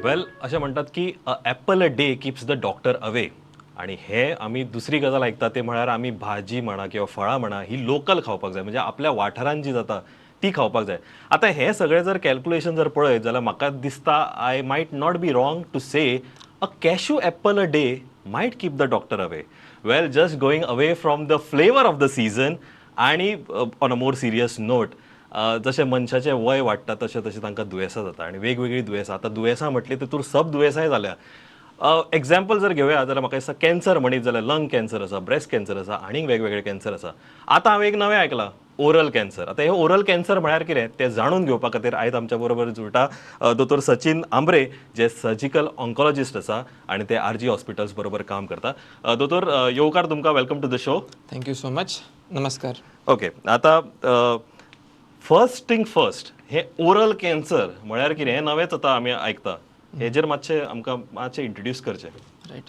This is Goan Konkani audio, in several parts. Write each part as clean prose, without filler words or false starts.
वेल, अशें म्हणटात की apple a day keeps the doctor away. आणि हे आमी दुसरी गजाल आयकता ते म्हळ्यार आमी भाजी म्हणा किंवा फळां म्हणा ही लोकल खावपाक जाय, म्हणजे आपल्या वाठारांत जी जाता ती खावपाक जाय. आतां हें सगळें जर कॅल्क्युलेशन जर पळयत जाल्यार म्हाका दिसता, I might not be wrong to say a cashew apple a day might keep the doctor away. Well, just going away from the flavor of the season आणि on a more serious note, जशें मनशाचें वय वाडटा तशें तशें तांकां दुयेंसां जाता आनी वेगवेगळीं दुयेंसां. आतां दुयेंसां म्हटलीं तितूर सब दुयेंसांय जाल्या. एग्जाम्पल जर घेवया जाल्यार म्हाका दिसता कॅन्सर म्हणीत जाल्यार लंग कॅन्सर आसा, ब्रेस्ट कॅन्सर आसा आनीक वेगवेगळे कॅन्सर आसा. आतां हांवें एक नवें आयकलां, ओरल कॅन्सर. आतां हे ओरल कॅन्सर म्हळ्यार कितें तें जाणून घेवपा खातीर आयज आमच्या बरोबर जुळटा दोतोर सचिन आंब्रे, जे सर्जिकल ऑन्कोलॉजिस्ट आसा आनी ते आरजी हॉस्पिटल्स बरोबर काम करता. दोतोर, येवकार तुमकां. Welcome to the show. Thank you so much. नमस्कार. ओके, आतां फर्स्ट थिंग फर्स्ट, हे ओरल कॅन्सर म्हळ्यार कितें? हें नवेंच आतां आमी आयकता. हेजेर मातशें आमकां मातशें इंट्रोड्यूस करचें. रायट,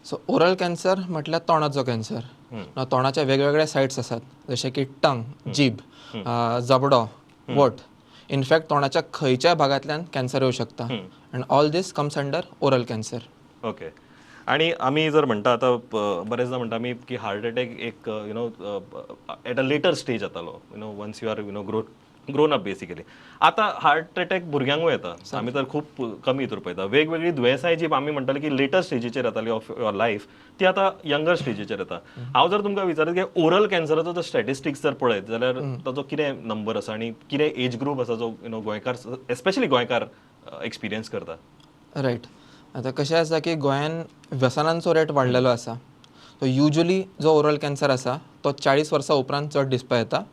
सो ओरल कॅन्सर म्हटल्यार तोंडाचो कॅन्सर. तोंडाचे वेगवेगळे सायट्स आसात, जशे की टंग, जीब, जबडो, वट. इनफॅक्ट तोंडाच्या खंयच्याय भागांतल्यान कॅन्सर येवं शकता and all this comes under oral cancer. Okay, आणि आमी जर म्हणटा आतां बरेचदा म्हणटा आमी की हार्ट अटॅक एक at a later stage जातालो, once you are grown up basically. आतां हार्ट अटॅक भुरग्यांकूय येता, आमी तर खूब कमी हितूर पळयता. वेगवेगळी दुयेंसां जी आमी म्हणटाले की लेटर स्टेजीचेर येताली ऑफ your life, ती आतां यंगर स्टेजीचेर येता. हांव जर तुमकां विचारत की ओरल कॅन्सराचो जर स्टॅटिस्टिक्स जर पळयत जाल्यार ताचो कितें नंबर आसा आनी कितें एज ग्रूप आसा जो you know गोंयकार, एस्पेशली गोंयकार एक्सपिरियन्स करता? रायट, आतां कशें आसा की गोंयान व्यसनांचो रेट वाडलेलो आसा. सो युजली जो ओरल कॅन्सर आसा तो 40 वर्सां उपरांत चड दिसपा येता,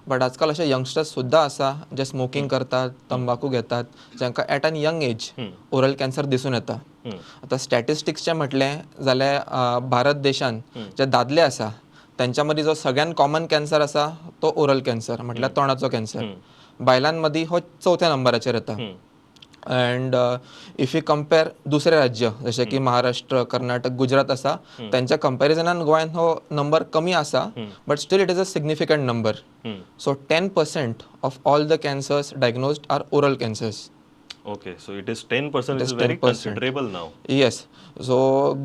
बट आजकाल अशे यंगस्टर्स सुद्दां आसा जे स्मोकींग करतात, तंबाकू घेतात, जांकां at an young age oral cancer दिसून येता. आतां स्टॅटिस्टिक्सचें म्हटलें जाल्यार भारत देशान जे दादले आसा तेंच्या मदीं जो सगळ्यान कॉमन कॅन्सर आसा तो ओरल कॅन्सर, म्हटल्यार तोंडाचो कॅन्सर. बायलां मदीं हो चवथ्या नंबराचेर येता. अँड if you compare दुसरे राज्य जशे की महाराष्ट्र, कर्नाटक, गुजरात आसा, तेंच्या कंपॅरिजनान गोंयांत हो नंबर कमी आसा, but still it is a significant number. So 10% of all the cancers diagnosed are oral cancers. Okay, so it is 10%, is is very 10%. Considerable now. Yes, so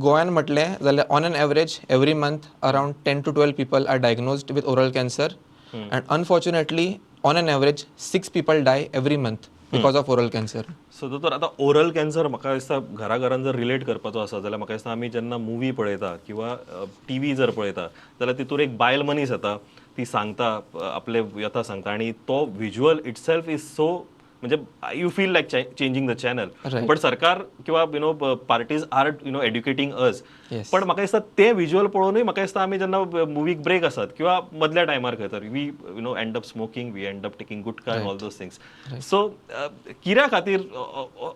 गोंयान म्हटलें जाल्यार on an average every month around 10 to 12 people are diagnosed with oral cancer and unfortunately on an average six people die every month because of oral cancer. So दोतोर, आतां ओरल कॅन्सर म्हाका दिसता घरा घरान जर रिलेट करपाचो आसा जाल्यार म्हाका दिसता आमी जेन्ना मुवी पळयता किंवा टीव्ही जर पळयता जाल्यार तितूर एक बायल मनीस येता, ती सांगता, आपले व्यथा सांगता आणि तो व्हिज्युअल इटसेल्फ is so, म्हणजे you feel like changing the channel. But सरकार किंवा parties are educating us. पण म्हाका दिसता ते व्हिज्युअल पळोवनूय म्हाका दिसता आमी जेन्ना मुवीक ब्रेक आसात किंवा मदल्या टायमार खंय तर we end up smoking, we end up taking gutka, all those things. So कित्या खातीर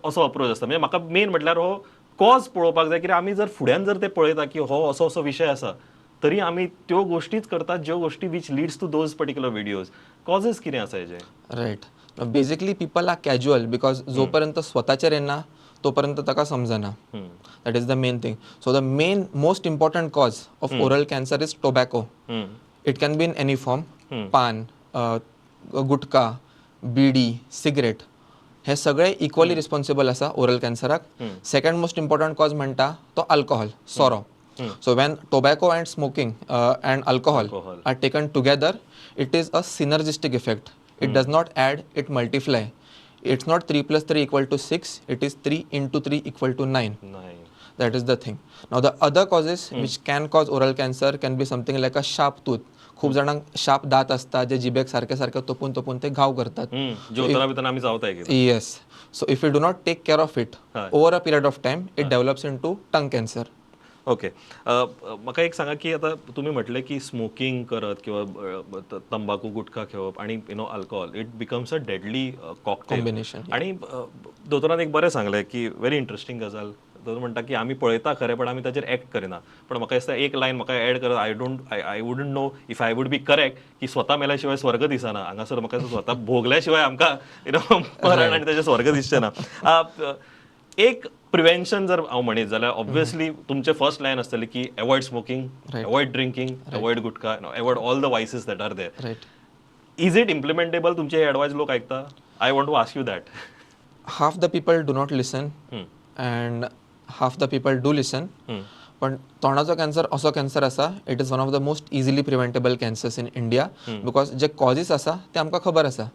असो अप्रोच आसता? म्हणजे म्हाका मेन म्हटल्यार हो कॉज पळोवपाक जाय, कित्याक आमी जर फुड्यान जर ते पळयता की हो असो असो विशय आसा, तरी आमी त्यो गोश्टीच करतात ज्यो गोश्टी which leads to those particular videos. Causes कितें आसा हेजे? Right, basically people are casual because जोपर्यंत स्वताचेर येना तोपर्यंत ताका समजना. That is the main thing. So the main most important cause of oral cancer is tobacco. It can be in any form, पान, गुटखा, बिडी, सिगरेट, हे सगळे इक्वली रिस्पॉन्सिबल आसा ओरल कॅन्सराक. सेकंड मोस्ट इम्पॉर्टंट कॉज म्हणटा तो अल्कोहोल, सोरो. So when tobacco and smoking and alcohol Alcohol. Are taken together, it is a synergistic effect. It does not add, it multiply. It's not 3 plus 3 equal to 6, it is 3 into 3 equal to 9. नाही. That is the thing. Now the other causes which can cause oral cancer can be something like a sharp tooth. खूप जाणांक शार्प दात असतात जे जिबेक सारखे सारखे तोपून तोपून ते घाव करतात. जेवताना बितना आमी चावताय की. Yes, so if you do not take care of it over a period of time, it develops into tongue cancer. Okay, म्हाका एक सांगा की आता तुम्ही म्हटले की स्मोकिंग करत किंवा तंबाखू, गुटखा घेवप आणि alcohol, it becomes a deadly cocktail. Combination. आणि दोतोरान एक बरें सांगलें की व्हेरी इंटरेस्टिंग गजाल. दोतोर म्हणटा की आमी पळयता खरें, पण आमी ताचेर एक्ट करिना. पण म्हाका दिसता एक लायन म्हाका एड करत, I don't I wouldn't know if I would be correct, की स्वता मेल्या शिवाय स्वर्ग दिसना. हांगासर म्हाका दिसता स्वता भोगल्या शिवाय आमकां मरण आनी ताचें स्वर्ग दिसचें ना. एक प्रिव्हेन्शन जर हांव म्हणीत जाल्यार ऑब्वियसली तुमचे फर्स्ट लायन आसतली की avoid smoking, avoid drinking, avoid gutka, avoid all the vices that are there. Is it implementable? तुमचे एडवायस लोक ऐकता? I want to ask you that. Half the people do not listen. And half the people do listen. पण तोंडाचो कॅन्सर असो कॅन्सर आसा, it is one of the most easily preventable cancers in India, because J causes आसा ते आमकां खबर आसा.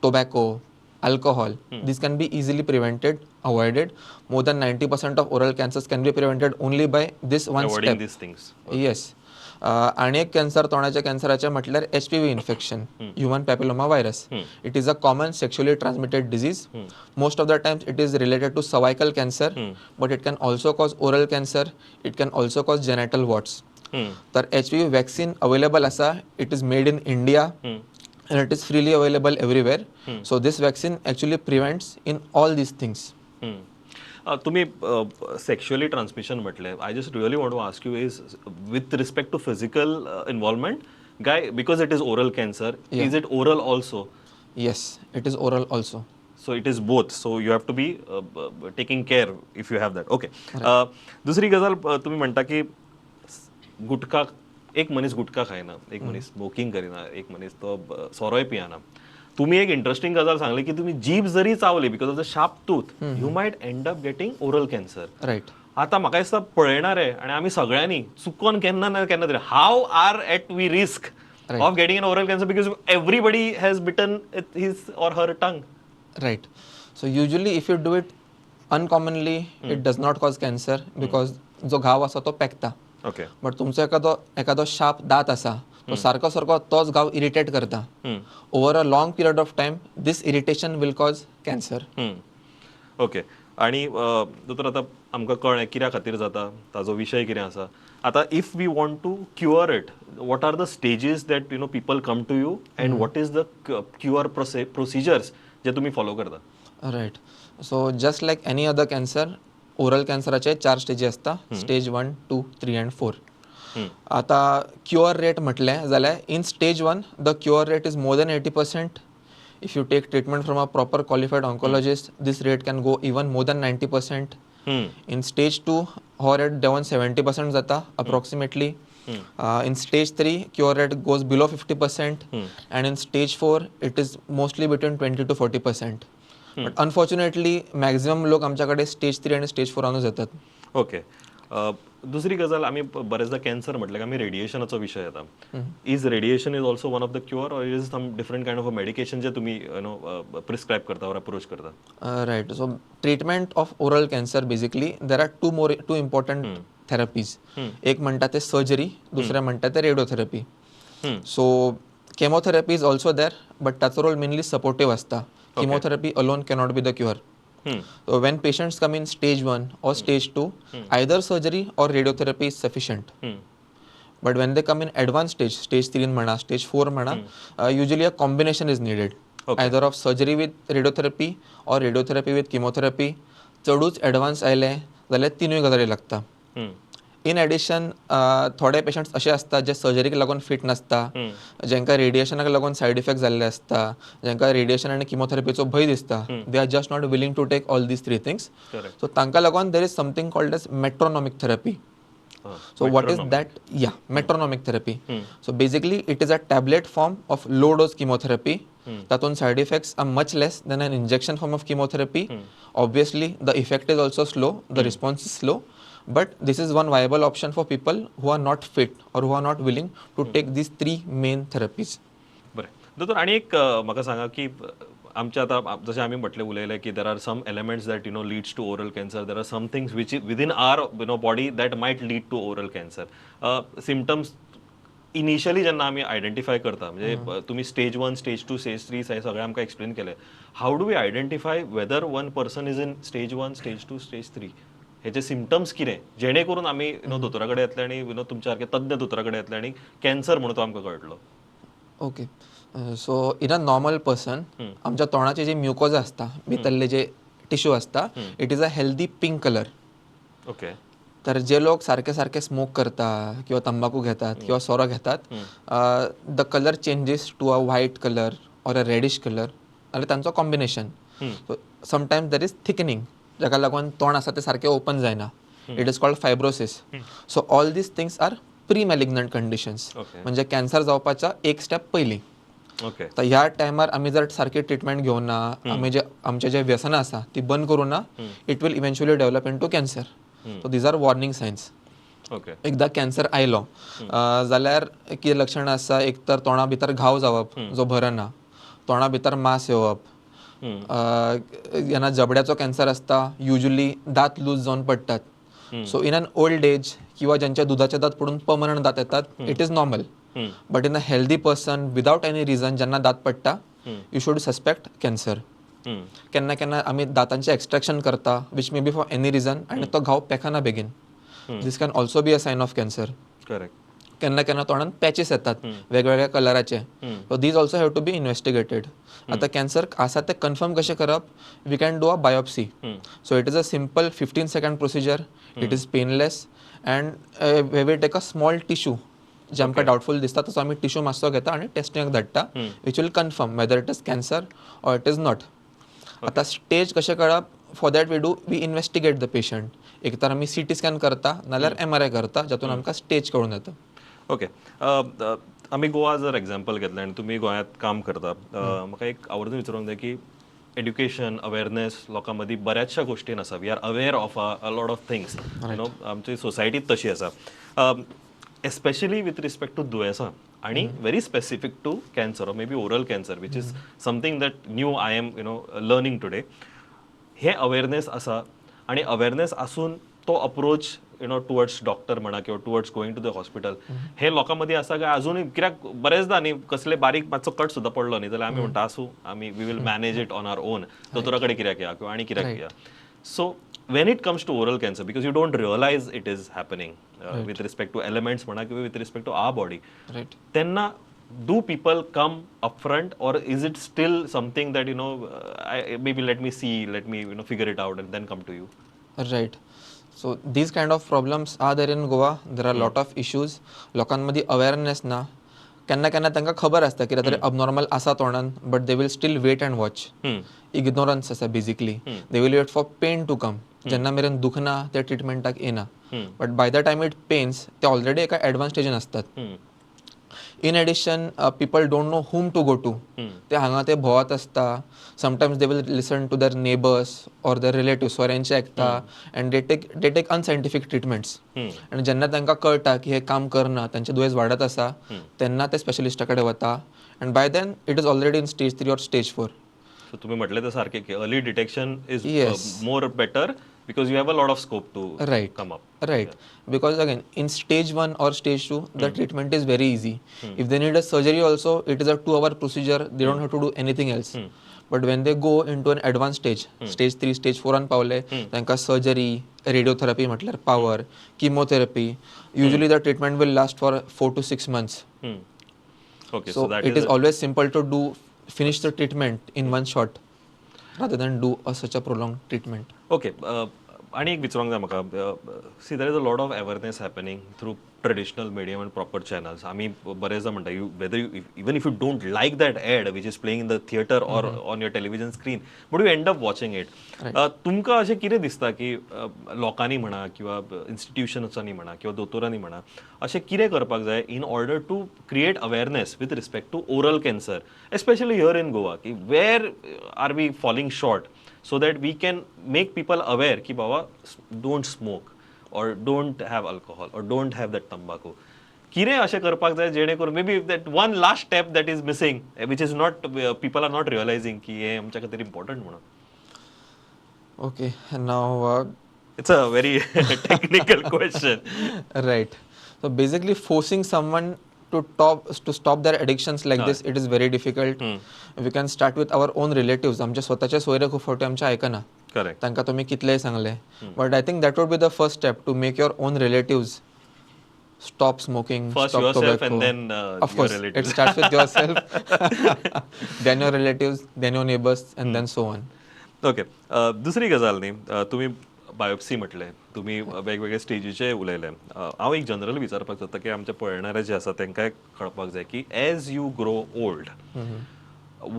Tobacco, alcohol, this can be easily prevented, avoided. More than 90% of oral cancers can be prevented only by this one avoiding step. These things. Yes. आणि एक कॅन्सर तोंडाच्या कॅन्सराचे म्हटल्यार HPV infection, human papilloma virus. It is a common sexually transmitted disease. Most of the times it is related to cervical cancer, but it can also cause oral cancer, it can also cause genital warts. तर एचपीव्ही वॅक्सिन अवेलेबल आसा. It is made in India and it is freely available everywhere. So this vaccine actually prevents in all these things. तुम्ही सेक्शुअली ट्रान्समिशन म्हटले. I just really want to ask you is with respect to physical involvement काय, because it is oral cancer, is it oral also? Yes, it is oral also. So it is both, so you have to be taking care if you have that. Okay, दुसरी गजाल, तुम्ही म्हणता की गुटखा, एक मनीस गुटखा खायना, एक मनीस स्मोकिंग करिना, एक मनीस तो सोरोय पियाना. तुम्ही एक इंटरेस्टिंग गजाल सांगली की तुम्ही जीभ जरी चावली, because of the sharp tooth, you might end up getting oral cancer. Right. आता म्हाका दिसता पळयणारे आणि आमी सगळ्यांनी चुकोन केन्ना ना केन्ना तरी, how are at we risk of getting an oral cancer, because everybody has bitten his or her tongue? Right. So usually if you do it uncommonly, it does not cause cancer, because जो घाव आसा तो पेकता. बट तुमचो एखादो शार्प दांत आसा, तो सारको सारको तोच घाव इरिटेट करता. Over a long period of time, this irritation will cause cancer. Okay, आणि दोतोर, आतां आमकां कळ्ळें कित्या खातीर जाता, ताजो विशय कितें आसा. आतां if we want to cure it, what are the stages that people come to you and what is the cure procedures जे तुमी फॉलो करता? Right, so just like any other cancer, oral कॅन्सराचे चार स्टेजी आसता: stage 1, 2, 3 and 4. आता क्युअर रेट म्हटलें जाल्यार, in stage 1 the cure rate is more than 80%. If you take treatment from a proper qualified oncologist, this rate can go even more than 90%. In stage 2 हो रेट देंवन 70% जाता approximately. In stage 3, cure rate goes below 50%, and in stage 4 it is mostly between 20 to 40%. But unfortunately, maximum लोक आमच्या कडेन स्टेज थ्री आनी स्टेज फोरानूच येतात. ओके, दुसरी गजाल, आमी बरेचदा कॅन्सर म्हटलें की आमी रेडिएशनाचो विशय येता. Is radiation is also one of the cure, or is some different kind of a medication जे तुमी you know prescribe करता ऑर अप्रोच करता? Right, so treatment of oral cancer, basically there are two important therapies. एक म्हणटा ते सर्जरी, दुसरें म्हणटा ते radiotherapy. So chemotherapy is also there, but ताचो रोल मेनली सपोर्टीव आसता. Chemotherapy alone cannot be the cure. So when patients come in stage 1 or stage 2, either surgery or radiotherapy is sufficient. But when they come in advanced stage, stage 3 म्हणा, stage 4 म्हणा, usually a combination is needed. Either of surgery with radiotherapy or radiotherapy with chemotherapy. चडूच एडवान्स आयले जाल्यार तिनूय गजाली लागता. इन एडिशन, थोडे पेशंट्स अशे आसता जे सर्जरीक लागून फिट नासता, जांकां रेडिएशनाक लागून सायड इफेक्ट जाल्ले आसता, जांकां रेडिएशन आनी किमोथेरपीचो भंय दिसता. They are just not willing to take all these three things. Correct so तांकां लागून there is something called as metronomic therapy. So what is that? Yeah, metronomic therapy. So basically it is a tablet form of low dose chemotherapy. तातूंत side effects are much less than an injection form of chemotherapy. Obviously, the effect is also slow, the response is slow, but this is one viable option for people who are not fit or who are not willing to take these three main therapies. बरें दोतोर, आनी एक म्हाका सांगा की आमच्या आतां जशें आमी म्हटलें, उलयलें की there are some elements that leads to oral cancer, there are some things which within our body that might lead to oral cancer symptoms. Initially जेन्ना आमी आयडेंटिफाय करता, म्हणजे तुमी stage 1, stage 2, stage 3 हे सगळें आमकां एक्सप्लेन केलें, how do we identify whether one person is in stage 1, stage 2, stage 3? हेचे सिमटम्स कितें, जेणे करून आमी you know दोतोरा कडेन येतले आनी you know तुमच्या सारखे तज्ञ दोतोरा कडेन येतले आनी कॅन्सर म्हणून तो आमकां कळटलो? Okay, so in a normal person, आमच्या तोंडाचे जे म्युकोजा आसता, भितरले जे टिश्यू आसता, it is a healthy pink color. तर जे लोक सारखे सारखे स्मोक करता किंवा तंबाखू घेतात किंवा सोरो घेतात, the color changes to a white color or a reddish color आनी तांचो combination. Sometimes there is thickening, जाका लागून तोंड आसा तें सारकें ओपन जायना. It is called fibrosis. So all these things are pre malignant conditions, म्हणजे कॅन्सर जावपाच्या एक स्टेप पयलीं. ओके. तर ह्या टायमार आमी जर सारकी ट्रिटमेंट घेवना, आमी जे आमचे जे व्यसनां आसा ती बंद करूं ना, it will eventually develop into cancer. So these are warning signs. एकदा कॅन्सर आयलो जाल्यार कितें लक्षणां आसा, एक तर तोंडा भितर घाव जावप जो भरना, तोंडा भितर मांस येवप, जेन्ना जबड्याचो कॅन्सर आसता युजली दांत लूज जावन पडटात. So in an old age किंवा ज्यांच्या दुधाचे दांत पडून पर्मनंट दांत येतात, it is normal, but in a healthy person without any reason जेन्ना दांत पडटा, you should suspect cancer. केन्ना केन्ना आमी दातांचें एक्स्ट्रेक्शन करता, which may be for any reason, आनी तो घाव पेखना बेगीन. This can also be a sign of cancer. केन्ना केन्ना तोंडान पॅचीस येतात वेगवेगळ्या कलराचे, so these also have to be investigated. आतां कॅन्सर आसा ते कन्फर्म कशें करप? We can do a biopsy. So it is a simple 15 second procedure. It is painless and we take a small tissue जे आमकां डावटफूल दिसता, तसो आमी टिश्यू मातसो घेता आनी टेस्टिंगाक धाडटा, which will confirm whether it is cancer or it is not. आतां स्टेज कशें कळप? For that we investigate the patient. एक तर आमी सीटी स्कॅन करता नाल्यार एमआरआय करता, जातून आमकां स्टेज कळून येता. ओके, आमी गोवा जर एग्जाम्पल घेतलें आनी तुमी गोंयांत काम करता, म्हाका एक आवर्जून विचारूंक जाय की एड्युकेशन, अवेरनेस लोकां मदीं बऱ्याचशा गोश्टीन आसा. We are aware of a lot of things. आमची सोसायटीत तशी आसा, एस्पेशली विथ रिस्पेक्ट टू दुयेंसां आणि very specific to cancer or maybe oral cancer, which is something that new I am learning today. Hey awareness आसा आणि अवेरनेस आसून तो अप्रोच टुवर्ड्स डॉक्टर म्हणा किंवा towards going to the hospital हे लोकां मदीं आसा काय अजूनय? कित्याक बरेचदा न्ही, कसले बारीक मातसो कट सुद्दां पडलो न्ही जाल्यार आमी म्हणटा, आसूं, आमी we will manage it on our own, दोतोरा कडेन कित्याक या किंवा आनी कित्याक या. So when it comes to oral cancer, because you don't realize it is happening with respect to elements म्हणा किंवा with respect to our body, तेन्ना do people come upfront or is it still something that maybe let me see, let me figure it out and then come to you? Right. So these kind of problems are there in Goa. There are lot of issues. लोकांमध्ये अवेअरनेस ना. केन्ना केन्ना तांकां खबर आसता कितें तरी अबनॉर्मल आसा तोंडान, but they will still wait and watch. Ignorance आसा basically. They will wait for pain to come. जेन्ना मेरेन दुखना ते ट्रिटमेंटाक येना, but by the time it pains, ते ऑलरेडी एका एडवान्स स्टेजीन आसतात. In addition, people don't know whom to go to. ते हांगा ते भोंवत आसता. Sometimes they will listen to their neighbours or their relative, सोऱ्यांचे आयकता and they take unscientific treatments. आनी जेन्ना तांकां कळटा की हे काम करना, तांचें दुयेंस वाडत आसा, तेन्ना ते स्पेशलिस्टा कडेन वता and by then it is already in stage 3 or stage 4. So तुम्ही म्हटले तर सारखे की early detection is more better because you have a lot of scope to come up. Right. Because again, in stage 1 or stage 2, the treatment is very easy. If they need a surgery also, it is a 2 hour procedure. They don't have to do anything else. But when they go into an advanced stage, stage 3, stage 4 an पावले, तांकां सर्जरी, रेडिओथेरपी म्हटल्यार power, chemotherapy, usually the treatment will last for 4 to 6 months. Okay, So so that it is always simple to do finish the treatment in one shot rather than do a such a prolonged treatment. Okay, आनी एक विचारूंक जाय म्हाका. See, there is a lot of awareness happening through traditional medium and proper channels. आमी बरेचदा म्हणटा, you whether you even if you don't like that ad which is playing in the theatre or on your television screen, but you end up watching it. तुमकां अशें कितें दिसता की लोकांनी म्हणा किंवा इन्स्टिट्युशन्सांनी म्हणा किंवा दोतोरांनी म्हणा, अशें कितें करपाक जाय in order to create awareness with respect to oral cancer, especially here in Goa, की where are we falling short so that we can make people aware की बाबा, don't smoke or don't have alcohol or don't have that तंबाखू? कितें अशें करपाक जाय जेणे करून maybe that one last step that is missing, which is not, people are not realizing की हें आमच्या खातीर इम्पॉर्टंट म्हणून? Okay, now It's a very technical question. Right. So basically, forcing someone to stop their addictions like this, it is very difficult. We can start with our own relatives. आमचे स्वतःचे सोयरे खूप फावटी आमचे आयकना. करेक्ट तांकां तुमी कितलेंय सांगलें, but I think that would be the first step to make your own relatives stop smoking, First stop yourself tobacco. And then Of your course, it relatives. Starts with yourself, then your relatives, then your neighbors, and then so on. Okay, दुसरी गजाल न्ही, तुमी बायोप्सी म्हटलें, तुमी वेगवेगळे स्टेजीचे उलयले. हांव एक जनरल विचारपाक सोदता की आमचे पळयणारे जे आसा तांकां कळपाक जाय की as you grow old,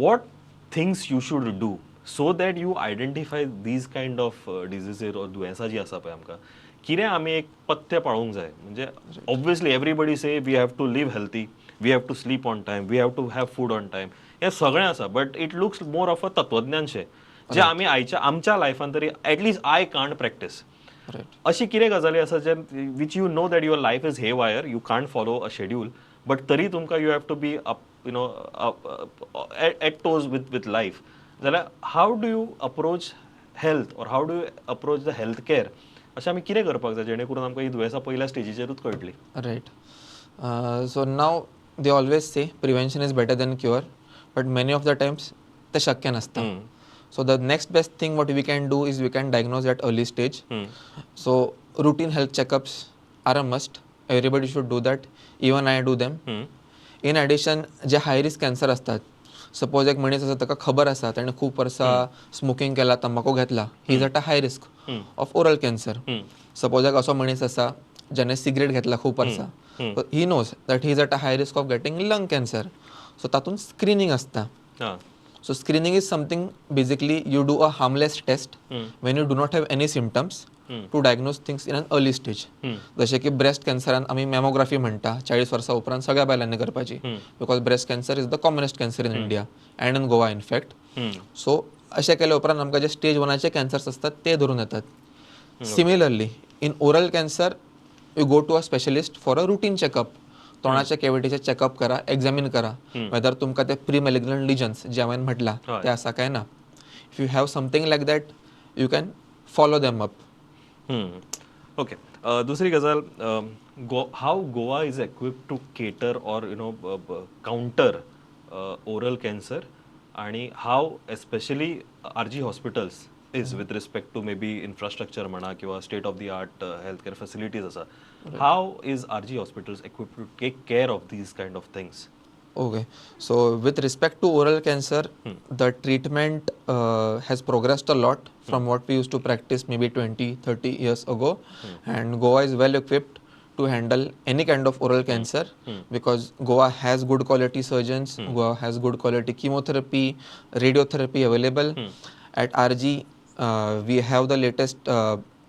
what things you should do so that you identify these kind of diseases or दुयेंसां जी आसा पळय आमकां, कितें आमी एक पथ्य पाळूंक जाय? म्हणजे obviously everybody say we have to live healthy. We have to sleep on time, we have to have food on time, हें सगळें आसा, but it looks more of a तत्वज्ञानशें जें आमी आयच्या आमच्या लायफान तरी at least I can't practice. अशी कितें गजाली आसा जे which you know that your life is haywire, you can't follow a schedule, but तरी तुमकां you have to be up at toes with life, जाल्यार how do you approach health or how do you approach the health care? अशें आमी कितें करपाक जाय जेणे करून आमकां ही दुयेंसां पयल्या स्टेजीचेरूच कळटली? Right. So now they always say prevention is better than cure, but many of the times ते शक्य नासता. So the next best thing what we can do is we can diagnose at early stage. So routine health checkups are a must. Everybody should do that. Even I do them. In addition, J high risk cancer असतात, सपोज एक मनीस आसा, ताका खबर आसा ताणें खूब वर्सां स्मोकींग केला, तंबाकू घेतला, he is at a high risk of oral cancer. Suppose एक असो मनीस आसा ज्याने सिगरेट घेतला खूब वर्सां, he knows that he is at a high risk of getting lung cancer. So तातूंत स्क्रिनींग आसता. So screening is something basically you do a harmless test when you do not have any symptoms to diagnose things in an early stage. जशें की ब्रेस्ट कॅन्सरान आमी मॅमोग्राफी म्हणटा, 40 वर्सां उपरांत सगळ्या बायलांनी करपाची, because breast cancer is the commonest cancer in India and in Goa in fact. So अशें केल्या उपरांत आमकां जे स्टेज वनाचे कॅन्सर्स आसतात ते धरून येतात. Similarly in oral cancer you go to a specialist for a routine checkup. तोंडाच्या कॅविटीचे चेकअप करा, एक्झामीन करा वेदर तुमकां ते प्री मॅलिग्नंट लिजन्स जे हांवें म्हटलां ते आसा काय ना. If you have something like that you can follow them up. Okay, दुसरी गजाल, how Goa is equipped to cater or counter oral cancer, आणि how especially RG Hospitals is with respect to maybe infrastructure म्हणा किंवा state of the art health care facilities आसा, how is RG Hospitals equipped to take care of these kind of things? Okay, so with respect to oral cancer, the treatment has progressed a lot from what we used to practice maybe 20-30 years ago, and Goa is well equipped to handle any kind of oral cancer because Goa has good quality surgeons, Goa has good quality chemotherapy, radiotherapy available. At RG, we have the latest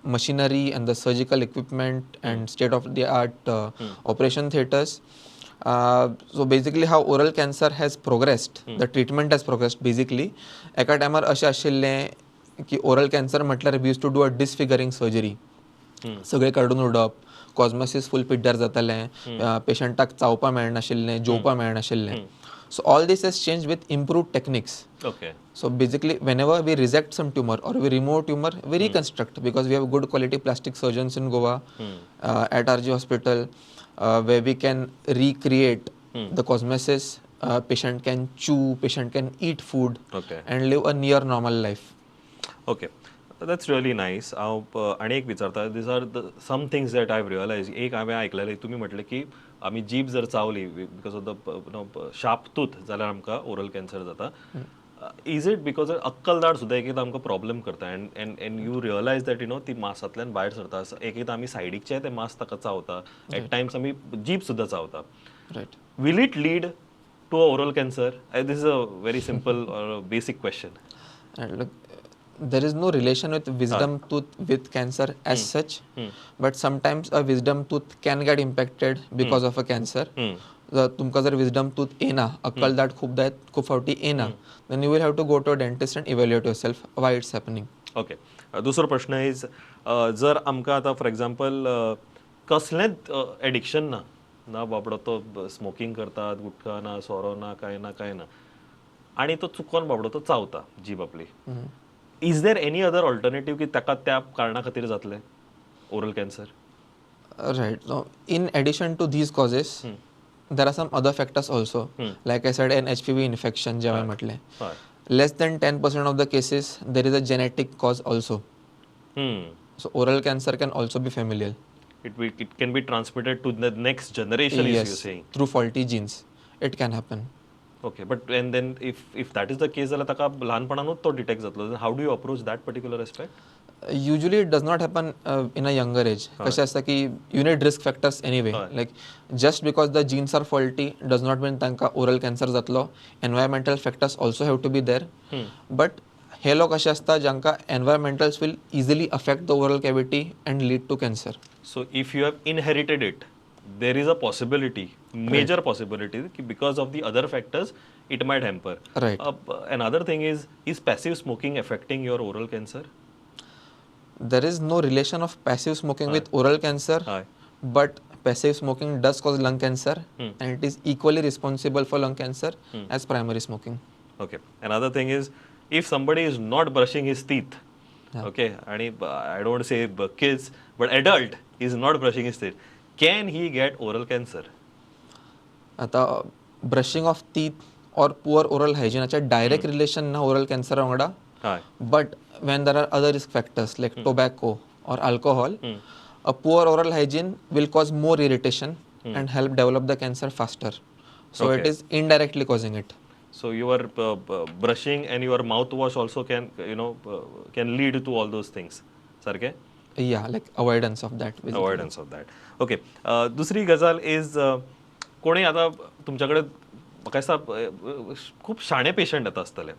machinery and the surgical equipment and state of the art operation theaters. So basically how oral cancer has progressed, the treatment has progressed basically. एका टायमार अशें आशिल्लें की ओरल कॅन्सर म्हटल्यार we used to do a disfiguring surgery, सगळें काडून उडोवप, कॉस्मेसिस फूल पिड्ड्यार जातालें, पेशंटाक चावपा मेळनाशिल्लें, जेवपा मेळनाशिल्लें. So all this has changed with improved techniques. So basically whenever we resect some tumor or we remove tumor, we reconstruct because we have good quality plastic surgeons in Goa, at RG Hospital, where we can recreate the cosmesis. Patient can chew, patient can eat food and live a near normal life. Okay, that's really nice. हांव आनी एक विचारता, these are the some things that I have realize. एक हांवें आयकलेलें, तुमी म्हटलें की आमी जीब जर चावली because of the sharp tooth जाल्यार आमकां ओरल कॅन्सर जाता. Is it because अक्कल दाड सुद्दां एक एकदां आमकां प्रॉब्लम करता and and and you realize that ती मासांतल्यान भायर सरता, एक एकदां आमी सायडीकचे ते मास ताका चावता, एट टायम्स आमी जीब सुद्दां चावता. Will it lead to a oral cancer? This is a very simple or basic question. Look, there is no relation with wisdom tooth with cancer as such, but sometimes a wisdom tooth can get impacted because of a cancer. तुमकां जर wisdom tooth येना, अक्कल दाट खूब खूब फावटी येना, then you will have to go to a dentist and evaluate yourself why it's happening. Okay, दुसरो प्रश्न is, जर आमकां आतां फॉर एग्जाम्पल कसलेंच एडिक्शन ना, ना बाबडो तो स्मोकींग करतात, गुटखा ना, सोरो ना, कांय ना कांय ना, आनी तो चुकोन बाबडो तो चावता जीब आपली, is there any other alternative की ताका त्या कारणा खातीर जातलें oral cancer? Right. In addition to these causes, there are some other factors also. Like I said, an HPV infection जे हांवें म्हटलें, less than 10% of the cases there is a genetic cause also. So oral cancer can also be familial. It can be transmitted to the next generation. Yes, is you saying through faulty genes it can happen. Okay, but and then if that is the case जाल्यार ताका ल्हानपणानूच तो डिटेक्ट जातलो, how do you approach that particular aspect? Usually it does not happen in a younger age. कशें आसता की you need risk factors anyway, like just because the genes are faulty does not mean तांकां ओरल कॅन्सर जातलो. Environmental factors also have to be there. But हे लोक अशे आसता जांकां environmentals will easily affect the oral cavity and lead to cancer. So if you have inherited it, There is a possibility, major possibility की because of the other factors it might hamper. Another thing is passive smoking affecting your oral cancer? There is no relation of passive smoking with oral cancer, but passive smoking does cause lung cancer and it is equally responsible for lung cancer as primary smoking. Okay. Another thing is, if somebody is not brushing his teeth, okay, आणि I don't say kids, but adult is not brushing his teeth, can he get oral cancer? आता brushing of teeth or poor oral हायजिनाचे direct relation ना ओरल कॅन्सरा वांगडा, but when there are other risk factors like tobacco or alcohol, a poor oral hygiene will cause more irritation and help develop the cancer faster. So it is indirectly causing it. So your brushing and your mouthwash also can you know can lead to all those things. सारखे? Yeah, like avoidance of that basically. Avoidance of that, okay. दुसरी गजाल is, कोणी आतां तुमच्या कडेन, म्हाका दिसता खूब शाणे पेशंट येता आसतले,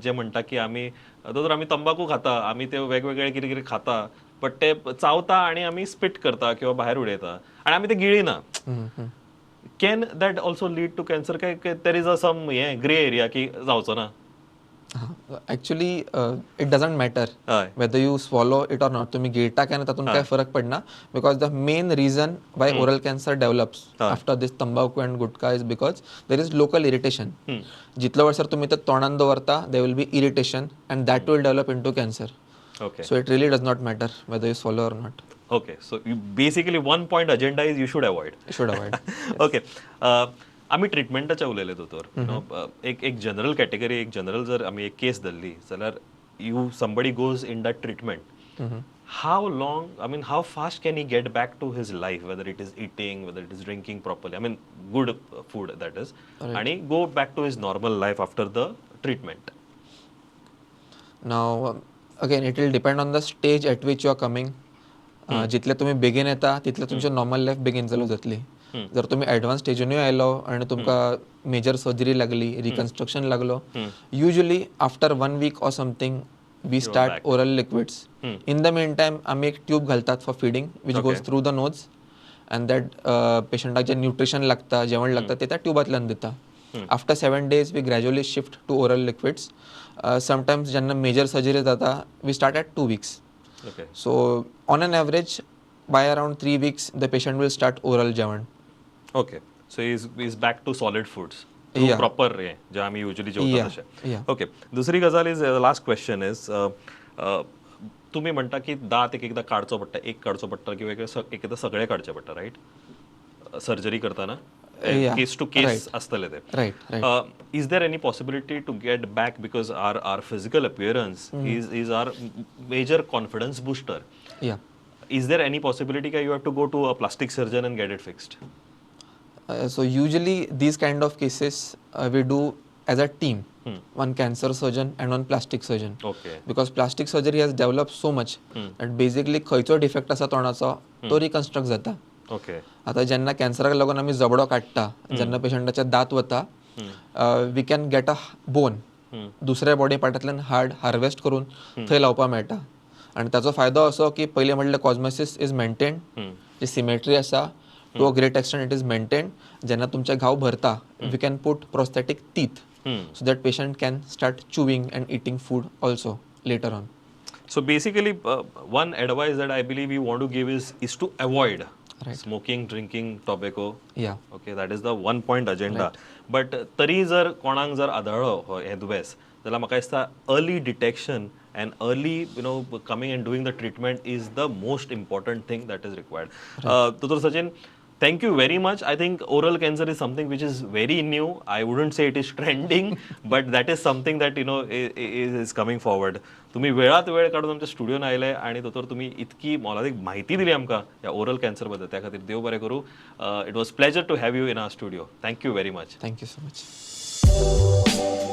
जे म्हणटा की आमी दोतोर, आमी तंबाकू खाता, आमी ते वेगवेगळे कितें कितें खाता, बट ते चावता आनी आमी स्पीट करता किंवा भायर उडयता आनी आमी ते गिळिना. Can that also lead to cancer, काय there is a सम हे ग्रे एरिया की जावचो ना? Actually, it doesn't matter whether you swallow it or not. तुम्ही गिळटा काय ना, तातूंत काय फरक पडना, because the main reason why oral cancer develops after this तंबाकू and gutka is because there is local irritation. जितलो वर्सर तुम्ही ते तोंडान दवरता, there will be irritation and that will develop into cancer. So it really does not matter whether you swallow or not. Okay, so basically one point agenda is you should avoid. Should avoid. Okay, आमी ट्रिटमेंटाचे उलयले दोतोर. एक एक जनरल कॅटेगरी, एक जनरल जर आमी एक केस धरली जाल्यार, you somebody goes in that treatment, how long, I mean, how fast can he get back to his life, whether it is eating, whether it is drinking properly, I mean, good food, that is, आणि go back to his normal life after the treatment? Now, again, it will depend on the stage at which you are coming. जितले तुम्ही बेगीन येता तितले तुमचे नॉर्मल लायफ बेगीन चालू जातली. जर तुम्ही ॲडव्हान्स स्टेजीनूय आयलो आणि तुमकां मेजर सर्जरी लागली, रिकन्स्ट्रक्शन लागलो, usually after one week or something we start oral liquids. In the mean time आमी एक ट्यूब घालतात for feeding, which goes through the nose, and that पेशंटाक जे न्युट्रिशन लागता, जेवण लागता, ते त्या ट्युबांतल्यान दिता. After 7 days we gradually shift to oral liquids. Sometimes जेन्ना मेजर सर्जरी जाता, we start at 2 weeks. So on an average, by around 3 weeks, the patient will start oral जेवण. Okay, so is back to solid foods proper, हे जे आम्ही युजली जेवता तशें. ओके, दुसरी गजाल is, last question is, तुमी म्हणटा की दांत एक एकदा काडचो पडटा, एक काडचो पडटा किंवा एक एकदा सगळे काडचे पडटा, रायट, सर्जरी करतना? केस टू केस आसतले ते. Right. Is there any possibility to get back, because our physical appearance is our major confidence booster? Is there any possibility that you have to go to a plastic surgeon and get it fixed? So usually these kind of cases we do as a team, one cancer surgeon and one plastic surgeon. Because plastic surgery has developed so much that basically खंयचो डिफेक्ट आसा तोंडाचो, तो रिकन्स्ट्रक्ट जाता. आता जेन्ना कॅन्सराक लागून आमी जबडो काडटा, जेन्ना पेशंटाचे दांत वता, we can get a bone, दुसऱ्या बॉडी पार्टांतल्यान हाड हार्वेस्ट करून थंय लावपाक मेळटा. आनी ताचो फायदो असो की पयलीं म्हटल्यार कॉस्मेसिस is maintain, ji symmetry आसा, to a great extent it is maintain. जेन्ना तुमचे घाव भरता, we can put prosthetic teeth so that patient can start chewing and eating food also later on. So basically, one advice that I believe you want to give is to avoid smoking, drinking, tobacco. Okay, that is the one point agenda. But तरी जर कोणाक जर आदळ्ळो हो हें दुयेंस जाल्यार म्हाका दिसता early detection and early coming and doing the treatment is the most important thing that is required. Doctor Sachin, thank you very much. I think oral cancer is something which is very new. I wouldn't say it is trending, but that is something that is coming forward. तुम्ही वेळात वेळ काडून आमच्या स्टुडियोन आयले आणि दोतोर, तुम्ही इतकी मोलादीक म्हायती दिली आमकां ह्या ओरल कॅन्सर बद्दल, त्या खातीर देव बरें करूं. It was pleasure to have you in our studio. Thank you very much. Thank you so much.